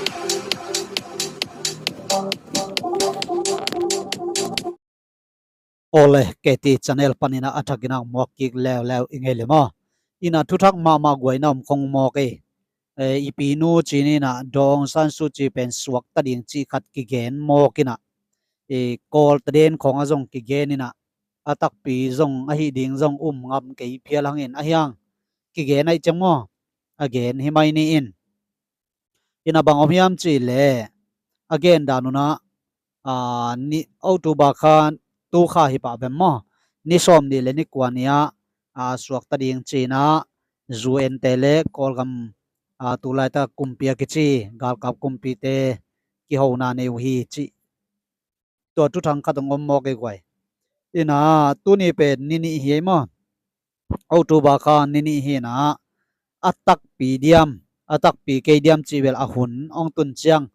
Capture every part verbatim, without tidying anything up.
Ole, K T channel panin a thakin a muak kik leuleu i ngei le maw? Ina thuthak mahmah guai na om khong mawk ei. Eh, i pinu ci-in ina Daw Aung San Suu Kyi pen suakta ding cih khat kigen mawk ina, eh, Kawl taden khong a zong kigen ina, a takpi zong ahi ding zong um ngam kei phial hangin ahiang kigen ahi ciang maw? A gen hi mai ni in. Ina bang om hiam cih leh a gen dan un ah, ah, ni October kha tu kha hi pah bem maw? Ni sawm nih le ni kua ni ah, ah, suakta ding ci-in ah U N te le Kawlgam, ah, tulaitak kumpi a kici galkap kumpite kihona nei uh hi cih tua thuthang khat hong om mawk ei guai. Ina tuni pen ni nih hi ei maw? October kha ni nih hi ina, a takpi diam, a takpi kei diam cih bel a hun hong tun ciang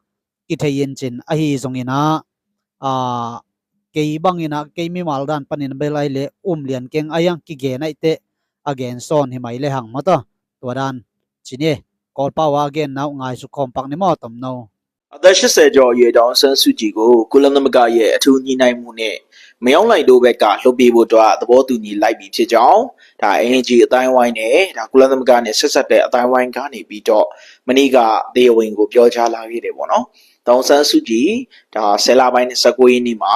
kithei in cin ahi zong ina, a, kei bang ina kei mimal dan panin bel ahi le um lian keng ahiang kigen ahi teh a gen sawn hi mai le hang maw ta. Tua dan ci ni. Kawlpau a gen na uh ngaisuk khawm pak ni maw tomno. အသက်ရှစ်ဆယ်ကျော်အရွယ် ဒေါ်အောင်ဆန်းစုကြည်ကို ကုလသမဂ္ဂရဲ့ အထူးညှိနှိုင်းမှုနဲ့ မင်းအောင်လှိုင်တို့ဘက်က လွှတ်ပေးဖို့အတွက် သဘောတူညီလိုက်ပြီဖြစ်ကြောင်း ဒါ NUG အသိုင်းအဝိုင်းနဲ့ ဒါ ကုလသမဂ္ဂနဲ့ ဆက်စပ်တဲ့ အသိုင်းအဝိုင်းကနေပြီးတော့ မနေ့က တရားဝင်ကို ပြောကြားလာခဲ့တယ်ပေါ့နော်။ ဒေါ်အောင်ဆန်းစုကြည် ဒါ ဆယ်လပိုင်းနဲ့ ဆယ့်ကိုးရက်နေ့မှာ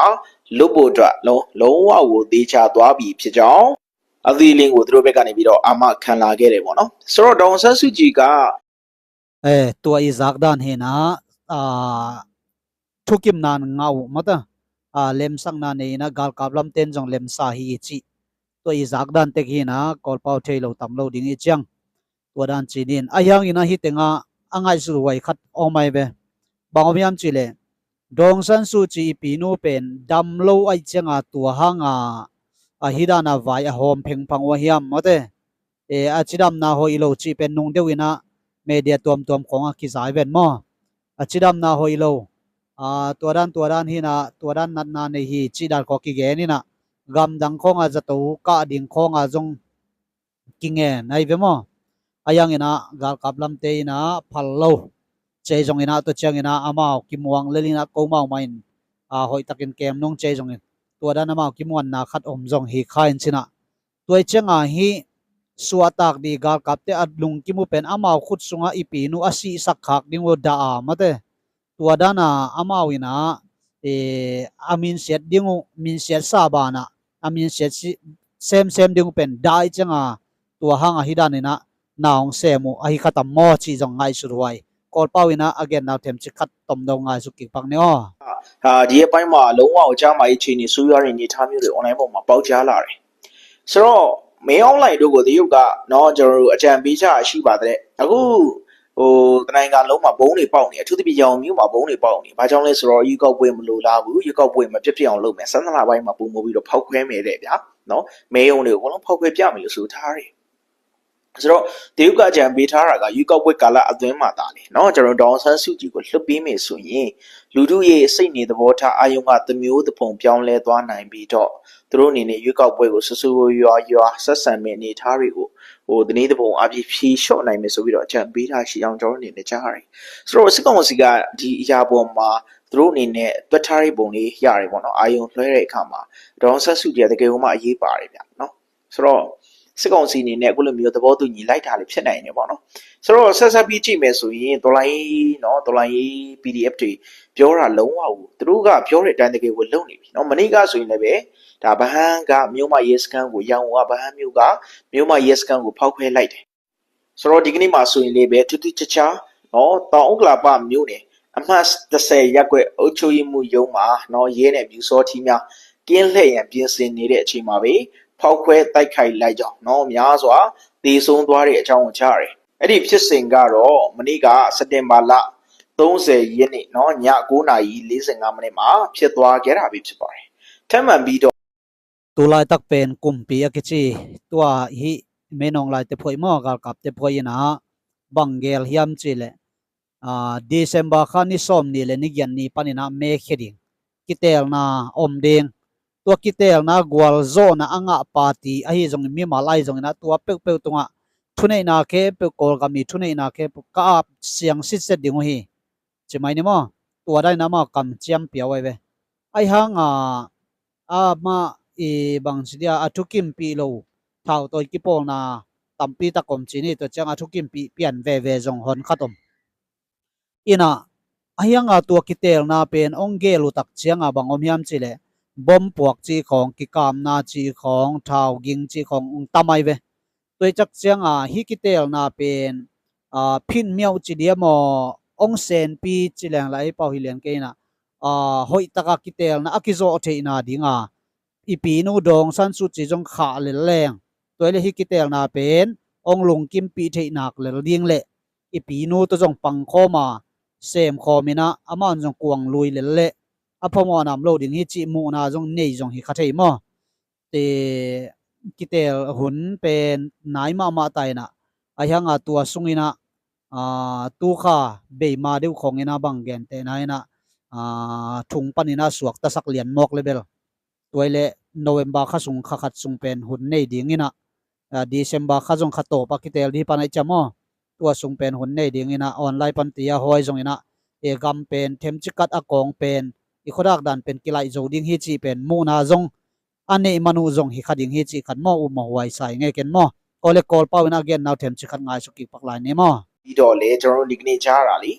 လွှတ်ဖို့အတွက် လုံး လုံးဝကို သေချာသွားပြီဖြစ်ကြောင်း အသီးအလင်းကို သူတို့ဘက်ကနေပြီးတော့ အာမခံလာခဲ့တယ်ပေါ့နော်။ ဆိုတော့ ဒေါ်အောင်ဆန်းစုကြည်က Eh, tua i zak dan hi na, ah, thukim nan ngah uh maw ta, ah, lemsakna nei ina galkap lamten zong lemsa hi i cih. Tua i zak dan tek hi na Kawlpau thei lo tam lo ding i ciang. Tua dan ci-in ahiang ina hi teng ah a ngaihsut huai khat om ai ve. Bang om hiam cih leh Daw Aung San Suu Kyi i pinu pen dam lo ahi ciang a tua hang a, a hi dan a vai a hawm phengphang uh a hiam maw te. E, a cidamna hoih lo cih pen nung deuh ina media tuamtuam khong a kizai ven maw? A cidamna hoih lo, a, tua dan tua dan hi na, tua dan natna nei hi cih dan khong kigen ina gamdang khong a zato kah ding khong a zong kingen ahi ve maw? Ahiang ina galkap lamte ina phal lo cei zong ina tua ciang ina amau kimuang lel ina ko mau mah in, a, hoih takin kem nung cei zong in tua dan amau kimuanna khat om zong hi kha in cin a. Tua i ciang a hih suahtak dih galkapte a lungkim uh pen amau khut sungah i pinu a sihsak khak ding uh dah a maw te. Tua dan a amau ina, eh, a minsiat ding uh, minsiat sa ban a, a minsiat si-, semsem ding uh pen dah i ciang a tua hang a hi dan ina na hong sem uh a hi kha tam maw cih zong ngaihsut huai. Kawlpau ina a gen nau themcik khat tomno ngaihsut kik pak ni aw. အာ၊ ဒီရက်ပိုင်းမှာ လုံးဝကို ကျန်းမာရေးအခြေအနေ ဆိုးရွားတဲ့ အနေအထားမျိုးတွေ online ပေါ်မှာ ပေါက်ကြားလာတယ်။ ဆိုတော့ မင်းအောင်လှိုင်တို့ကို တရုတ်က နော်၊ ကျွန်တော်တို့ အကြံပေးကြတာ ရှိပါတယ်။ အခု ဟို၊ တနိုင်ငံလုံးမှာ ဗုံးတွေပေါက်နေတယ်။ အထူးသဖြင့် ရန်ကုန်မြို့မှာ ဗုံးတွေပေါက်နေတယ်။ ဘာကြောင့်လဲဆိုတော့ ရွေးကောက်ပွဲ မလိုလားဘူး။ ရွေးကောက်ပွဲ မဖြစ်ဖြစ်အောင် လုပ်မယ်။ ဆယ့်နှစ်လပိုင်းမှာ ပိုမိုပြီးတော့ ဖောက်ခွဲမယ်တဲ့ဗျာ။ နော်၊ မဲရုံတွေ အကုန်လုံး ဖောက်ခွဲပြမယ်လို့ ဆိုထားတယ်။ ဆိုတော့ တရုတ်က အကြံပေးထားတာက ရွေးကောက်ပွဲကာလအတွင်းမှာသာလျှင် နော်၊ ကျွန်တော်တို့ ဒေါ်အောင်ဆန်းစုကြည်ကို လွှတ်ပေးမယ်ဆိုရင် လူထုရဲ့ စိတ်နေသဘောထား အာရုံက တစ်မျိုးတစ်ဖုံ ပြောင်းလဲသွားနိုင်ပြီးတော့ သူတို့အနေနဲ့ ရွေးကောက်ပွဲကို ဆိုးဆိုးရွားရွား ဆက်ဆံမယ့် အနေအထားတွေကို ဟို၊ တနည်းတစ်ဖုံ အားဖြင့် ဖြေလျှော့နိုင်မယ်ဆိုပြီးတော့ အကြံပေးထားရှိကြောင်း ကျွန်တော်တို့အနေနဲ့ ကြားရတယ်။ ဆိုတော့ စစ်ကောင်စီက ဒီအရာပေါ်မှာ သူတို့အနေနဲ့ တွက်ထားတဲ့ပုံလေး ရတယ်ပေါ့နော်။ အာရုံလွှဲတဲ့အခါမှာ ဒေါ်အောင်ဆန်းစုကြည်က တကယ်ကိုမှ အရေးပါတယ်ဗျာနော်။ ဆိုတော့ စစ်ကောင်စီအနေနဲ့ အခုလိုမျိုး သဘောတူညီလိုက်တာလည်း ဖြစ်နိုင်တယ်ပေါ့နော်။ ဆိုတော့ ဆက်စပ်ပြီး ကြည့်မယ်ဆိုရင် တော်လှန်ရေးနော်၊ တော်လှန်ရေး PDF တွေ ပြောတာ လုံးဝကို သူတို့က ပြောတဲ့အတိုင်း တကယ်ကို လုပ်နေပြီနော်။ မနေ့ကဆိုရင်လည်းပဲ ဒါ ဗဟန်းက မြို့မရဲစခန်းကို ရန်ကုန်က ဗဟန်းမြို့က မြို့မရဲစခန်းကို ဖောက်ခွဲလိုက်တယ်။ ဆိုတော့ ဒီကနေ့မှာဆိုရင်လည်းပဲ ထူးထူးခြားခြားနော်၊ တောင်ဥက္ကလာပမြို့နယ် အမှတ်တစ်ဆယ်ရပ်ကွက် အုပ်ချုပ်ရေးမှူးရုံးမှာနော်၊ ရဲနဲ့ ပျူစောထီးများ ကင်းလှည့်ရန် ပြင်ဆင်နေတဲ့အချိန်မှာပဲ ဖောက်ခွဲတိုက်ခိုက်လိုက်ကြောင်းနော်၊ များစွာသေဆုံးသွားတဲ့အကြောင်းကို ကြားရတယ်။ အဲ့ဒီဖြစ်စဉ်ကတော့ မနေ့က စက်တင်ဘာလ သုံးဆယ်ရက်နေ့နော်၊ ည ကိုးနာရီ လေးဆယ့်ငါးမိနစ်မှာ ဖြစ်သွားခဲ့တာပဲ ဖြစ်ပါတယ်။ ထပ်မံပြီးတော့ Tulaitak pen kumpi a kici, tua hih Min Aung Hlaing te phuai maw, galkapte phuai ina bang gel hiam cih leh, ah, December kha ni sawm nih le ni giat ni panin a mekhia ding kiteelna om ding. Tua kiteelna gualzawhna a ngah party ahi zongin, mimal ahi zongin a tua peuhpeuh tungah thuneihna khempeuh, Kawlgam i thuneihna khempeuh ka ap siang sitset ding uh hi. ci mai ni maw. Tua dan in amah kamciam pia uh ahi ve. Ahi hanga amah i bangci dia a thukimpih lo thautawi kipawlna tampi tak om ci ni. Tua cianga thukimpih pian veve zong hon khat om. Inah ahi hanga tua kiteelna pen hong gel uh tak cianga bang om hiam cihleh bom puak cih khawng, kikamna cih khawng, thau ging cih khawng hong tam ahi ve. Tua hi tak cianga hih kiteelna pen phin miauh ci dia maw, hong senpi ci leng lah ei pau hi lian kei inah hoihtaka kiteelna a kizawh theihna dinga i pinu Daw Aung San Suu Kyi zong khah lel leng, tua hi leh hih kiteelna pen hong lungkimpih theih nak lel ding leh i pinu tawh zong pangkhawma semkhawm inah amah zong kuang lui lel leh a phamawh nam lo ding hi cih muhna zong nei zong hi kha thei maw. Te kiteel hun pen nai mahmah ta inah ahi hanga tua sunginah tukha beima deuh khawng inah bang gentehna inah thung paninah suaktasak lian mawk le bel. Tua hi leh November kha sung kha khat sung pen hun nei dinginah December kha zong kha tawpa kiteel dih pan ahi ciam aw. Tua sung pen hun nei dinginah online pan tia hawi zonginah e gam pen themcikhat a kawng pen i khuadak dan pen kilaih zo ding hi cih pen muhna zong a neih man uh zong hi kha ding hi cih khat maw, um mah huai sa i ngei ken maw. Kawl le Kawl pau inah a genna uh themcikhat ngaisuk kik pak lai ni maw. ပြီးတော့လည်း ကျွန်တော်တို့ ဒီကနေ့ကြားတာလေ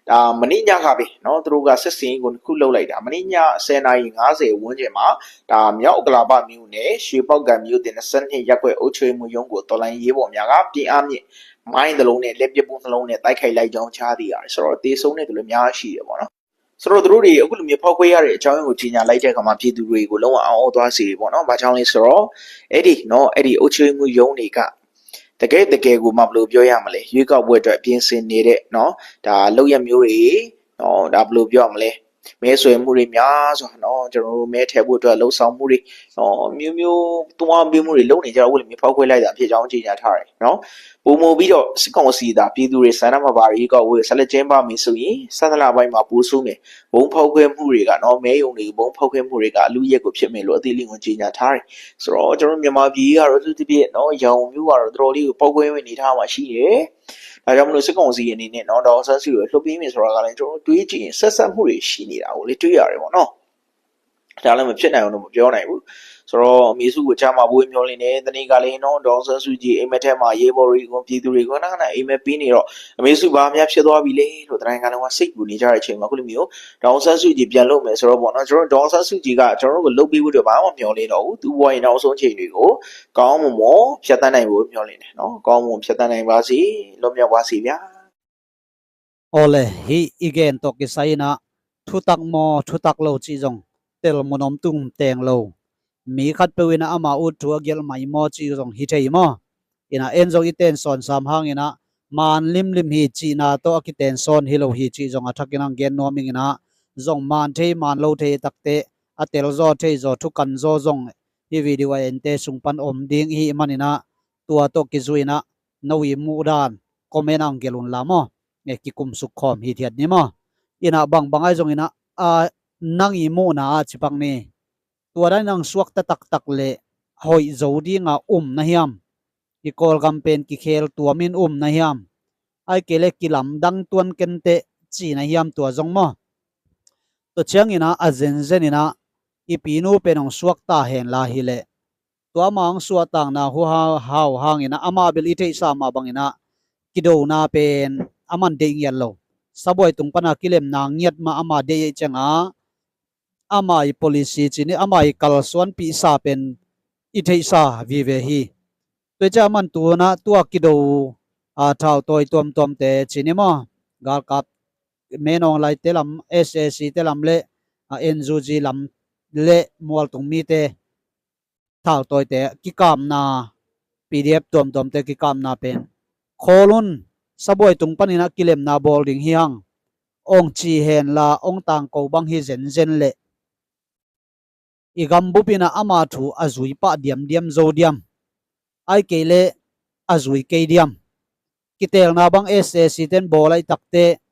ဒါမနေ့ညကပဲနော် သူတို့ကစစ်ဆင်ရေးကိုနှစ်ခုလုပ်လိုက်တာ မနေ့ည ဆယ်နာရီငါးဆယ်ဝန်းကျင်မှာ ဒါမြောက်ဥက္ကလာပမြို့နယ် ရွှေပေါက်ကံမြို့သစ် နှစ်ဆယ့်နှစ်ရပ်ကွက်အုပ်ချုပ်ရေးမှူးရုံးကို တော်လှန်ရေးရဲဘော်များက ပြင်းအားမြင့်မိုင်းတစ်လုံးနဲ့ လက်ပစ်ဗုံးနှစ်လုံးနဲ့ တိုက်ခိုက်လိုက်ကြောင်း ကြားသိရတယ်ဆိုတော့ သေဆုံးတဲ့သူလည်း များရှိတယ်ပေါ့နော်။ ဆိုတော့ သူတို့တွေ အခုလိုမျိုး ဖောက်ခွဲရတဲ့အကြောင်းရင်းကို ကြေညာလိုက်တဲ့အခါမှာ ပြည်သူတွေကို လုံးဝ အံ့ဩသွားစေတယ်ပေါ့နော်။ ဘာကြောင့်လဲဆိုတော့ အဲ့ဒီနော် အဲ့ဒီအုပ်ချုပ်ရေးမှူးရုံးတွေက တကယ်တကယ်ကိုမှ ဘယ်လိုပြောရမလဲ ရွေးကောက်ပွဲအတွက် ပြင်ဆင်နေတဲ့နော် ဒါလုပ်ရပ်မျိုးတွေနော် ဒါဘယ်လိုပြောရမလဲ မဲဆွယ်မှုတွေများစွာနော် ကျွန်တော်တို့ မဲထည့်ဖို့အတွက် လှုံ့ဆော်မှုတွေနော် မျိုးမျိုး တွန်းအားပေးမှုတွေ လုပ်နေကြတော့ အခုလိုမျိုး ဖောက်ခွဲလိုက်တာဖြစ်ကြောင်း ကြေညာထားတယ်နော်။ ပိုမိုပြီးတော့ စစ်ကောင်စီသာ ပြည်သူတွေ ဆန္ဒမပါတဲ့ ရွေးကောက်ပွဲကို ဆက်လက်ကျင်းပမယ်ဆိုရင် ဆန္ဒလပိုင်းမှာ ပိုဆိုးမယ်။ ဗုံးဖောက်ခွဲမှုတွေကနော် မဲရုံတွေ ဗုံးဖောက်ခွဲမှုတွေက အလုအယက်ကို ဖြစ်မယ်လို့ အသီးလင်းကို ကြေညာထားတယ်။ ဆိုတော့ ကျွန်တော်တို့ မြန်မာပြည်ကတော့ အထူးသဖြင့်နော် ရန်ကုန်မြို့ကတော့ တော်တော်လေးကို ပေါက်ကွဲမဲ့ အနေအထားမှာ ရှိနေတယ်။ ဒါကြောင့်မလို့ စစ်ကောင်စီအနေနဲ့နော် ဒေါ်အောင်ဆန်းစုကြည်ကို လွှတ်ပေးမယ်ဆိုတာကလည်း ကျွန်တော်တို့ တွေးကြည့်ရင် ဆက်စပ်မှုတွေ ရှိနေတာကိုလည်း တွေ့ရတယ်ပေါ့နော်။ ဒါလည်း မဖြစ်နိုင်ဘူးလို့ မပြောနိုင်ဘူး။ ဆိုတော့ အမေစုကို ကျန်းမာဖို့ မျှော်လင့်တယ်။ တနေ့ကလည်းနော် ဒေါ်အောင်ဆန်းစုကြည် အိမ်မက်ထဲမှာ ရဲဘော်တွေကို ပြည်သူတွေကို ခဏခဏ အိမ်မက်ပေးနေတော့ အမေစု ဘာများဖြစ်သွားပြီလဲလို့ တနိုင်ငံလုံးက စိတ်ပူနေကြတဲ့အချိန်မှာ အခုလိုမျိုး ဒေါ်အောင်ဆန်းစုကြည် ပြန်လွတ်မယ်ဆိုတော့ပေါ့နော် ကျွန်တော်တို့ ဒေါ်အောင်ဆန်းစုကြည်က ကျွန်တော်တို့ကို လုပ်ပေးဖို့အတွက် ဘာမှမျှော်လင့်တော့ဘူး။ သူ့ဘဝရဲ့ နောက်ဆုံးအချိန်တွေကို ကောင်းမွန်မွန် ဖြတ်သန်းနိုင်ဖို့ မျှော်လင့်တယ်နော်။ ကောင်းမွန် ဖြတ်သန်းနိုင်ပါစေ။ လွတ်မြောက်ပါစေဗျာ။ Awle, hih i gen tawh kisai inah thutak maw thutak lo cih zong tel mun om tung teng lo. Mi khatpeuh inah ama ut thu a gelh mai maw cih zong hi thei maw. Inah en zong i tensawn sam hanginah maan limlim hi cihna tawh a kitensawn hi lo hi cih zong a thakin ang gen nuam inginah zong maan thei maan lo thei takte a telzaw theizaw thukanzaw zong hih video a ente sung pan om ding i hih maninah tua tawh kizui inah no i muhdan comment ang gelh un la maw. Nge kikumsuk khawm hithiat ni maw. Inah bangbang ahi zonginah a nang i muhna ah cipak ni. Tua dan inah ang suakta taktak le hoih zo dinga um na hiam? I Kawlgam pen kikhel tuamin um na hiam? Ai kei le kilamdang tuan kenteh ci na hiam tua zong maw? Tua cianginah a zenzeninah i pinu pen hong suakta henla hileh tua ama hong suahtakna hu hau hanginah ama bel i theihsa mah banginah kidona pen a man deih ngiat lo. Sabuai tung pana kilemna ngiat mah ama deih ei cianga ama i policy cini ama i kalsuanpihsa pen i theihsa vive hi. Tua i ciah a man tunah tua kido a thautawi tuamtuamte cini maw galkap menawng laite lam S A C te lam le a N U G lam le mualtung mite thaltawite kikapna P D F tuamtuamte kikapna pen khawl un sabuai tung paninah kilemna bawl ding hiang ong ci henla ong tangko bang hi zenzen leh i gambup inah ama thu a zui pah diamdiam zo diam ai kei leh a zui kei diam. Kiteelna bang S A C ten bawl aih takte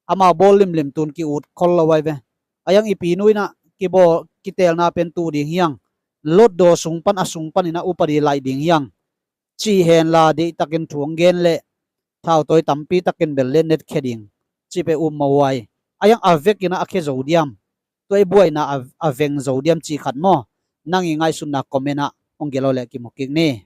ama bawl limlim tun ki-ut khol lo ai ve. A iang i pinu inah kibawl kiteelna pen tuh ding hiang lotdaw sung pan a sung paninah upadi laih ding hiang ci henla deihtakin thu hong gen leh thautawi tampi takin bel le netkhia ding ci pe um mawh huai. a hiang a vekin ah a khia zo diam, tua i buaina a, a veng zo diam cih khat maw, nang i ngaihsutna comment ah hong gelh leh kimu kik ni.